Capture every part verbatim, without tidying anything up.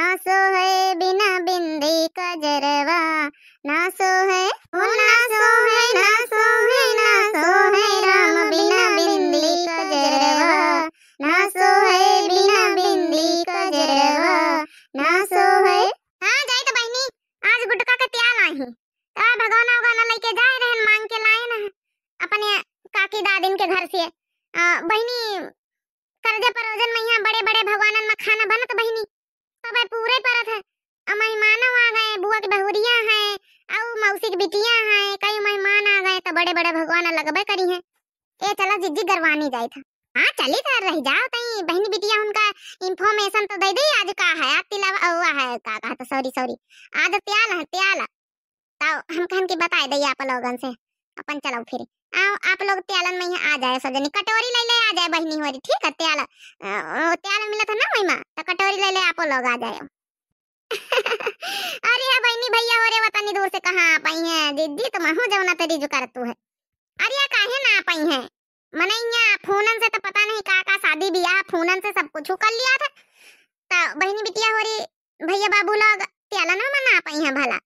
ना सोहे बिना बिंदी कजरवा, ना सोहे, ओ ना सोहे, ना सोहे, ना सोहे राम बिना बिंदी कजरवा, ना सोहे बिना बिंदी कजरवा, ना सोहे। हाँ, जाई त बहिनी, आज गुटका के त्याल आही। त भगवाना उगवाना लइके जाए रहन, मांग के लाए न अपने काकी दादिन के घर से। अ, बहिनी, करजा परोजन में यहाँ बड़े बड़े भगवानन में खाना बनत बहिनी, तबे पूरे परत है। अब मेहमानो आ गए, बुआ के बहुरिया है, अउ मौसी के बिटिया है, कई मेहमान आ गए, त बड़े बड़े भगवान लगबे करी हैं। ए चला जिज्जी गरवानी जाए था। हाँ चली त रह जाओ तई बहिनी बिटिया उनका information तो दे दे आज का है, आज तिलावा हुआ है का कहा तो sorry sorry, आज त्याल है त्याल। तब हम कहन कि बताए दे आप लोगन से, अपन चलो फिर। आओ आप लोग त्यालन में यहाँ आ जाए सब जनी, कटोरी ले ले आ जाए बहिनी होरी, ठीक है? त्याल, अ, अ, त्याल मिलत है ना महिमा, तो कटोरी ले ले आप लोग आ जाए। अरे हाँ बहिनी भैया होरे, वतनी दूर से कहाँ आ पाई है जिज्जी, तुम हो जवना तरी जो करतू है। अरे काहे ना आ पाई है, मनइया फोनन से तो पता नहीं का का शादी बियाह फोनन से सब कुछ कर लिया था। त बहिनी बिटिया होरी भैया बाबू लोग त्यालन में ना आ पाई है भला।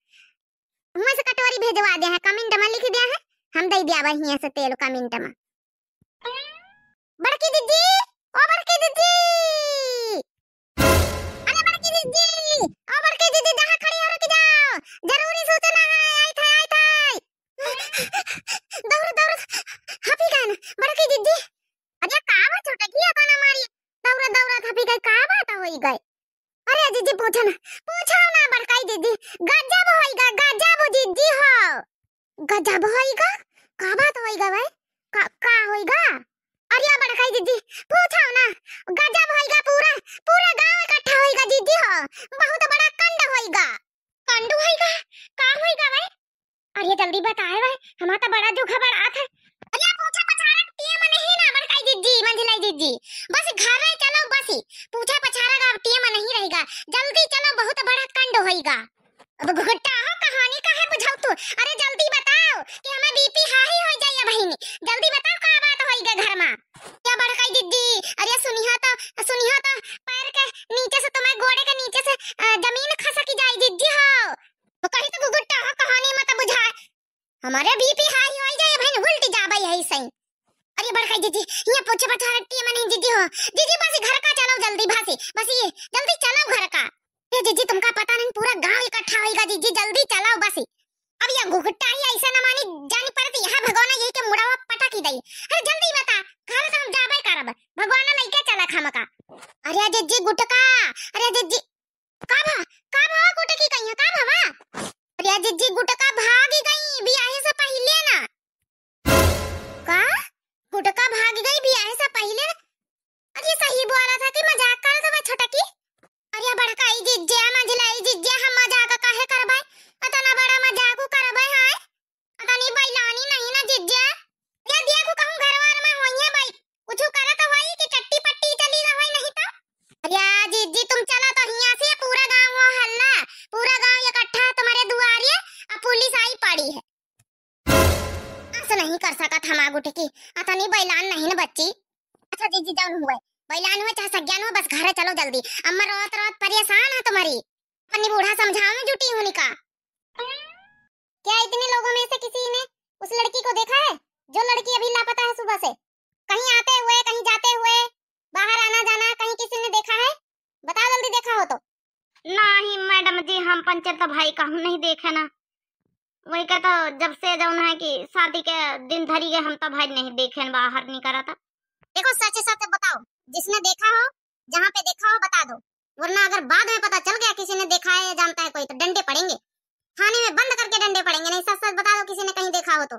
हुए से कटोरी भेजवा दे है, comment में लिख दिया है, हम दे दिया वही से तेल comment में। बड़की दीदी, ओ बड़की दीदी, अरे बड़की दीदी, ओ बड़की दीदी, जहाँ खड़ी हो रुक जाओ, जरूरी सूचना है, आई थे, आई थे। दौड़, दौड़, हफी गन, बड़की दीदी। अरे का बा छोटकी, अपन हमारी दौड़, दौड़ हफी गई, का बात होई गई? अरे जिज्जी पूछो ना, पूछो ना बड़काई जिज्जी, गजब होइगा, गजब जिज्जी हो। गजब होइगा? का बात होइगा भाई? का, का होइगा? अरे बड़काई जिज्जी, पूछो ना, गजब होइगा, पूरा, पूरा गांव इकट्ठा होइगा जिज्जी हो, बहुत बड़ा कांड होइगा। कांड होइगा? का होइगा भाई? अरे जल्दी बताए भाई, हमार तो बड़ा जो घबरात है। अरे पूछा पछारा टीम नहीं ना बड़काई जिज्जी, मंझिलाई जिज्जी, बस घर रहे चलो बसी, पूछा पछारा का टीम नहीं रहेगा, जल्दी चलो बहुत बड़ा कांड होइगा। अब घुघुट्टा हो कहानी का है बुझाऊ तू, अरे जल्दी बताओ कि हमें BP high हो जाइए बहिनी, जल्दी बताओ का बात होइगा घर में। या बड़काई जिज्जी, अरे सुनिहा तो, सुनिहा तो पैर के नीचे से तुम्हारे गोड़े के नीचे से, अ, जमीन खसक जाए जिज्जी हो। तो कहीं तो घुघुट्टा हो कहानी मत बुझाए। हमारे BP high हो जाए बहन, उल्टी जाबे यही सही। अरे बड़काई जिज्जी, यहाँ पूछे बता रखती है मनी जिज्जी हो। जिज्जी बस घर का चलो जल्दी भासी, बस ये जल्दी चलो घर का। ये जिज्जी तुमका पता नहीं पूरा गांव इकट्ठा होइगा जिज्जी, जल्दी चलो बस। अब ये घुघुट्टा ही ऐसा न मानी जानी पड़ती, यहाँ भगवाना यही के मुड़ावा पटकी दई। अरे जल्दी बता, घर से हम जाबे करब, भगवाना लइके चला खामका। अरे जिज्जी गुटका, अरे जिज्जी, का भा, का भा गुटकी कहिया, का भा? अरे जिज्जी गुटका भागी गई बियाहे से पहिले ना। का? गुटका भागी गई बियाहे से पहिले ना? अरे सही बोला था कि मजाक कर दो छोटकी। अरे बड़काई जिज्जा, मंझिलाई जिज्जा, हम मजाक काहे करबै? अतना बड़ा मजाक करबै, हाँ? तनी बैलानी नहीं ना जिज्जा। या देखो कहूँ घर वार में होइए भाई, कुछ करत होई कि चट्टी पट्टी चली ना होई नहीं तो। अरे जिज्जी तुम चला तो हियाँ से, पूरा गाँव हो हल्ला, पूरा गाँव इकट्ठा है तुम्हारे दुआरे, अब पुलिस आई पड़ी है। अस नहीं कर सकत हम आगू टिकी, अतनी बैलान नहीं न बच्ची। अच्छा जिज्जी जौन हुए, बैलान हुए चाहे सज्ञान हुए, बस घरे चलो जल्दी। अम्मा रोत रोत परेशान है तुम्हारी, अपनी बूढ़ा समझाओ में जुटी हूँ निका। क्या इतने लोगों में से किसी ने उस लड़की को देखा है जो लड़की अभी लापता है सुबह से? कहीं आते हुए, कहीं जाते हुए, बाहर आना जाना कहीं किसी ने देखा है? बताओ जल्दी, देखा हो तो। नहीं मैडम जी, हम पंचर तो भाई कहूँ नहीं देखे ना। वही का तो जब से जौन है कि शादी के दिन धरी के हम तो भाई नहीं देखे न बाहर निकला था। देखो सच सच बताओ, जिसने देखा हो, जहाँ पे देखा हो बता दो, वरना अगर बाद में पता चल गया किसी ने देखा है या जानता है कोई तो डंडे पड़ेंगे, थाने में बंद करके डंडे पड़ेंगे। नहीं सच सच बता दो किसी ने कहीं देखा हो तो।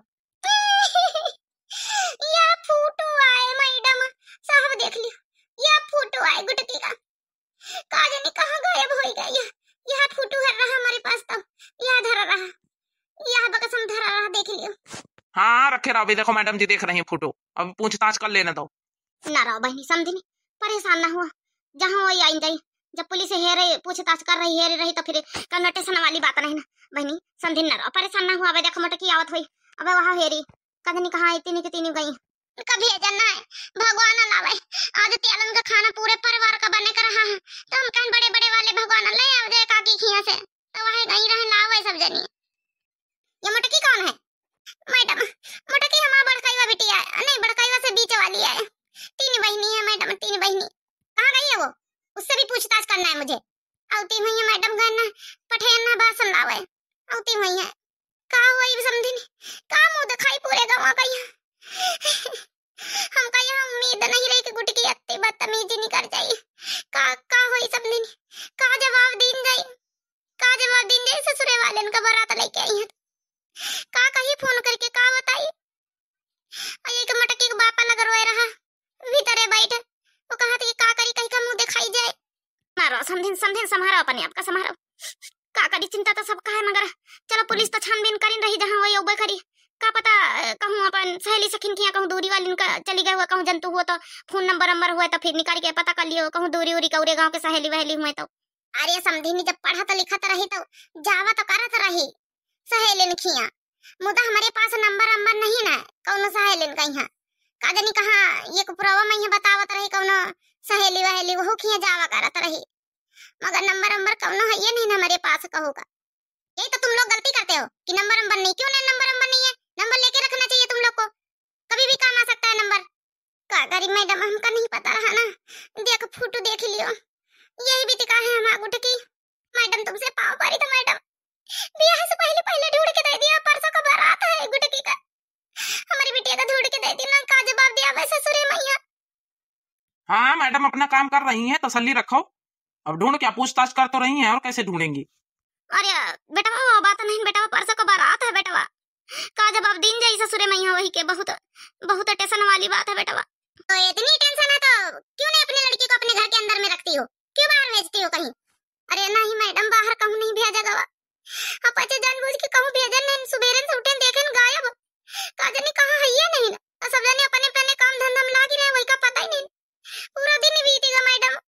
या फोटो आए मैडम, साहब देख लियो, या फोटो आए गुटकी का। का जाने कहाँ गायब होई गई है। यह फोटो है रहा हमारे पास तो, यह धरा रहा, यह बक्सम धरा रहा, देख लियो। हाँ, हाँ, रखे रहो, अभी देखो मैडम जी देख रही हैं फोटो, अब पूछताछ कर लेने दो। ना रहो बहनी, समझी नहीं, परेशान ना हुआ, जहाँ वही आई जाई। जब पुलिस हेरे, पूछताछ कर रही, हेरे रही तो फिर कन्वर्टेशन वाली बात नहीं ना बहनी, समझी ना रहो, परेशान ना हुआ। अबे देखो मोटकी आवत हुई, अबे वहाँ हेरी, कदनी कहाँ इतनी की तीनी गई। कभी अजन ना है, भगवान लावे। आज त्यालन का खाना पूरे परिवार का बने का रहा है, तो हम कहन बड़े बड़े वाले भगवान ले अउती हुई है मैडम गन, पठेन ना बासन लावे। अउती हुई है। का होई समधिन? का मुँह दिखाई पूरे गाँव का यहाँ? हमका यहाँ उम्मीद नहीं रही कि गुटकी अत्ती बदतमीजी निकर जाई। का, का होई समधिन? का जवाब दीन जाई? का जवाब दीन जाई? ससुरे वालेन का बारात लइके आई हैं। का कही फोन करके, का बताई? अउ एक मटकी के बापा लग रोए रहा, भीतरे बैठ। वो कहत कि का करी, कहीं का मुँह दिखाई जाए। मारो समधिन, समधिन, संभारो अपने आप का, संभारो। का करी, चिंता तो सबका है, मगर चलो पुलिस तो छानबीन करिन रही, जहाँ वही उबे करी। का पता, अ, कहूँ अपन सहेली सखिन किया, कहूँ दूरी वालिन का चली गए हुआ, कहूँ जंतु हुआ तो फोन नंबर वंबर हुआ तो फिर निकाल के पता कर लियो, कहूँ दूरी उरी कौरे गाँव के सहेली वहेली हुए तो। अरे समधिन, जब पढ़त लिखत रही तो जावा तो करत रही सहेलिन खिया, मुदा हमरे पास नंबर अंबर नहीं ना कौनो सहेलिन का यहाँ। का जानी कहाँ ये कुपुरवा में यहाँ बतावत रही कौनो सहेली वहेली, वहू खिया जावा करत रही, मगर नंबर अंबर कौनो है ये नहीं ना हमरे पास कहू का। यही तो तुम लोग गलती करते हो कि नंबर अंबर नहीं। क्यों ना नंबर अंबर नहीं है? नंबर लेके रखना चाहिए तुम लोग को, कभी भी काम आ सकता है नंबर। का करी मैडम, हमका नहीं पता रहा ना। देख फोटो देख लियो, यही बीती का है हमार गुटकी। मैडम तुमसे पाँव परी था मैडम, ब्याह से पहले पहले ढूंढ के दे दिया, परसों का बारात है गुटकी का, हमारी बिटिया का ढूंढ के दे दी ना, का जवाब दिया वैसे ससुरे मैया। हाँ मैडम, अपना काम कर रही हैं, तसल्ली रखो। अब ढूंढ क्या, पूछताछ कर तो रही हैं, और कैसे ढूंढेंगी? अरे बेटवा, वो बात नहीं बेटवा, परसों का बारात है बेटवा, का जवाब दीन जाई ससुरे मैया वही के, बहुत, बहुत टेंशन वाली बात है बेटवा। तो इतनी टेंशन है तो क्यों नहीं अपनी लड़की को अपने घर के अंदर में रखती हो, क्यों बाहर भेजती हो कहीं? अरे नहीं मैडम, बाहर कहूँ नहीं भेजा गवा। अब अच्छा जानबूझ के कहूँ भेजन नहीं, सुबेरे से उठे देखे न गायब, का जाने कहाँ है ये नहीं ना। तो सब जने अपने अपने काम धंधा में लागी रहे, वही का पता ही नहीं, पूरा दिन ही बीतेगा मैडम।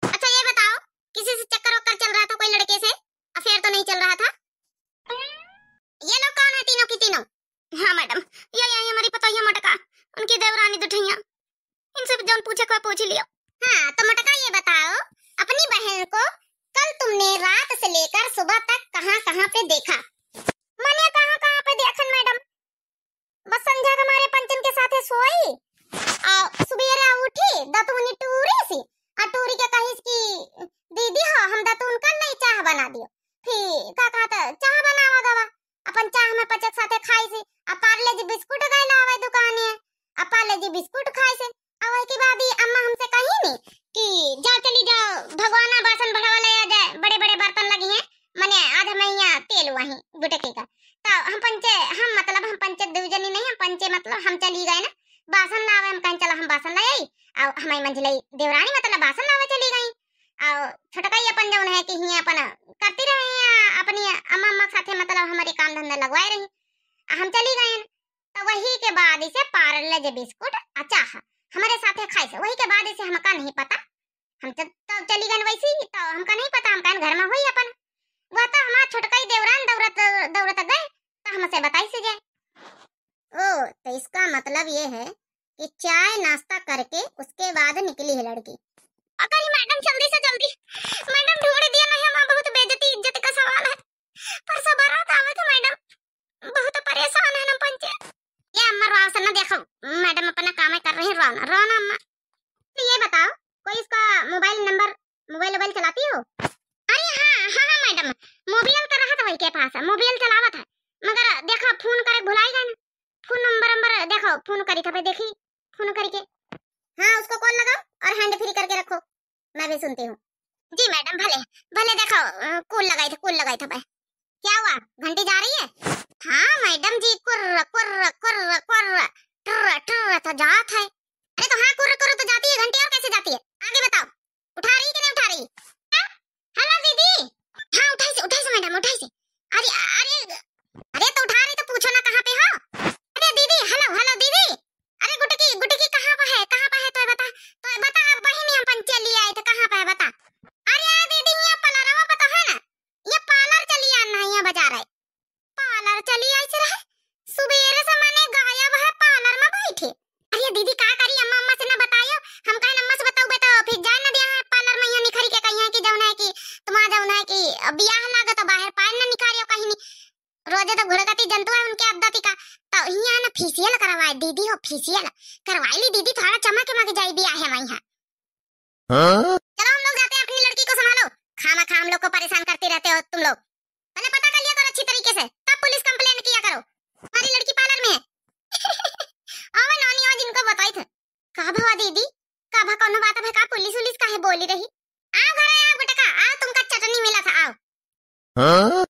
अच्छा ये बताओ, किसी से चक्कर वक्कर चल रहा था कोई लड़के से, अफेयर तो नहीं चल रहा था? ये लोग कौन है तीनों की तीनों? हाँ मैडम, ये यही हमारी पतोहिया मोटका, उनकी देवरानी दुठैया, इनसे जौन पूछे को पूछ लियो। हाँ तो मोटका ये बताओ, अपनी बहन को कल तुमने रात से लेकर सुबह तक कहाँ कहाँ पे देखा? मने कहाँ कहाँ पे देखन मैडम, बस संझा के मारे पंचन के साथे सोई, आ सुबेरे उठी, दतुनी टूरी सी, आ टूरी के कहिस कि दीदी हो, हम दतुन कर ले, चाह बना दियो। फिर का कहत, चाह बनावा गवा, अपन चाह में पचक साथे खाई सी, आ पार्ले जी बिस्कुट गए लावे दुकाने, आ पार्ले जी बिस्कुट खाई सी। आ वही के बाद ही अम्मा हमसे कही नी कि जाओ चली जाओ, भगवाना बासन भरवा ले आ जाए, बड़े बड़े बर्तन लगी हैं, मने आज हम यहाँ तेल वहीं गुटकी का। तो हम पंचे, हम मतलब हम पंचे दू जनी नहीं, हम पंचे मतलब हम चली गए ना बासन लावे, हम कहें चला हम बासन ले आई, और हमारी मंझिलाई देवरानी मतलब बासन लावे चली गई, और छोटकाई अपन जौन है कि हियाँ अपन करती रही हैं अपनी अम्मा अम्मा के साथे, मतलब हमारे काम धंधा लगवाए रही, आ हम चली गए। तो वही के बाद इसे पार्ले जे बिस्कुट आ चाह हमारे साथे खाई से, वही के बाद इसे हमका नहीं पता, हम तो, तो चली गए वैसे ही, तो हमका नहीं पता, हम कहन घर में हुई अपन। वह तो हमारा छोटका ही देवरान दौड़त दौड़त गए, तो हमसे बताई से जाए। ओ, तो इसका मतलब ये है कि चाय नाश्ता करके उसके बाद निकली है लड़की। अगर मैडम जल्दी से जल्दी, मैडम ढूंढ दिया नहीं, हमारा बहुत बेइज्जती इज्जत का सवाल है, परसों बारात आवे थे मैडम, बहुत परेशान है ना पंचे। ये अम्मा रोवा से ना, देखो मैडम अपना काम कर रही, रोना रोना अम्मा। तो ये बताओ, कोई इसका मोबाइल नंबर, मोबाइल वोबाइल चलाती हो? अरे हाँ हाँ हाँ मैडम, मोबाइल तो रहा था वही के पास, मोबाइल चलावत है, मगर देखो फोन करे भुलाई गए ना, फोन नंबर नंबर देखो, फोन करी था भाई, देखी फोन करके। हाँ उसको कॉल लगाओ और हैंड फ्री करके रखो, मैं भी सुनती हूँ। जी मैडम, भले भले, देखो कॉल लगाई था, कॉल लगाई था भाई। क्या हुआ, घंटी जा रही है? हाँ मैडम जी, कुर्र कुर्र कुर्र कुर्र, टुर्र टुर्र तो जात है। अरे तो हाँ, कुर्र कुर्र तो जाती है घंटी, और कैसे जाती है? आगे बताओ, उठा रही कि नहीं उठा रही? हाँ? हेलो दीदी। हाँ उठाई से, उठाई से मैडम, उठाई से। अरे अरे अरे तो उठा रही तो पूछो ना कहाँ पे हो। अरे दीदी, हेलो हेलो दीदी। अरे गुटकी, गुटकी कहाँ पे है, कहाँ पे है तो बता, तो बता, अब बहिनी हम पंचे लिए आए थे, कहाँ पे है बता। अरे अरे दीदी, यहाँ पलरवा पे तो है ना, ये पार्लर चली आना है, यहाँ बाजार है। पार्लर चली आई से रहे, सुबेरे से मने गायब है, पार्लर में बैठे। अरे दीदी का करी, अम्मा अम्मा से ना बतायो, हम कहे अम्मा से बताओ बेटा, फिर जाए ना दिया है पार्लर में, यहाँ निखरी के कही है कि जौन है कि तुम्हारा जौन है कि बियाह लागे तो बाहर पाए ना निखारियो कहीं नहीं। रोजे तो घुड़कती जंतु है उनके अद्दा ती का, तो यहाँ ना फेशियल करवाए दीदी हो, फेशियल करवाई ली दीदी, थोड़ा चमक मक जाए बियाह है वहीं। हाँ? चलो हम लोग जाते हैं, अपनी लड़की को संभालो। खामखा हम लोग को परेशान करते रहते हो तुम लोग। पहले पता कर लिया करो अच्छी तरीके से, तब पुलिस कंप्लेंट किया करो। हमारी लड़की पार्लर में है। आवा नानी, आज इनको बताई थे। का भवा दीदी, का भा कौनो बात है का? पुलिस उलिस काहे बोली रही? आओ घर आओ बेटा का, आओ तुमका चटनी मिला था, आओ। हाँ?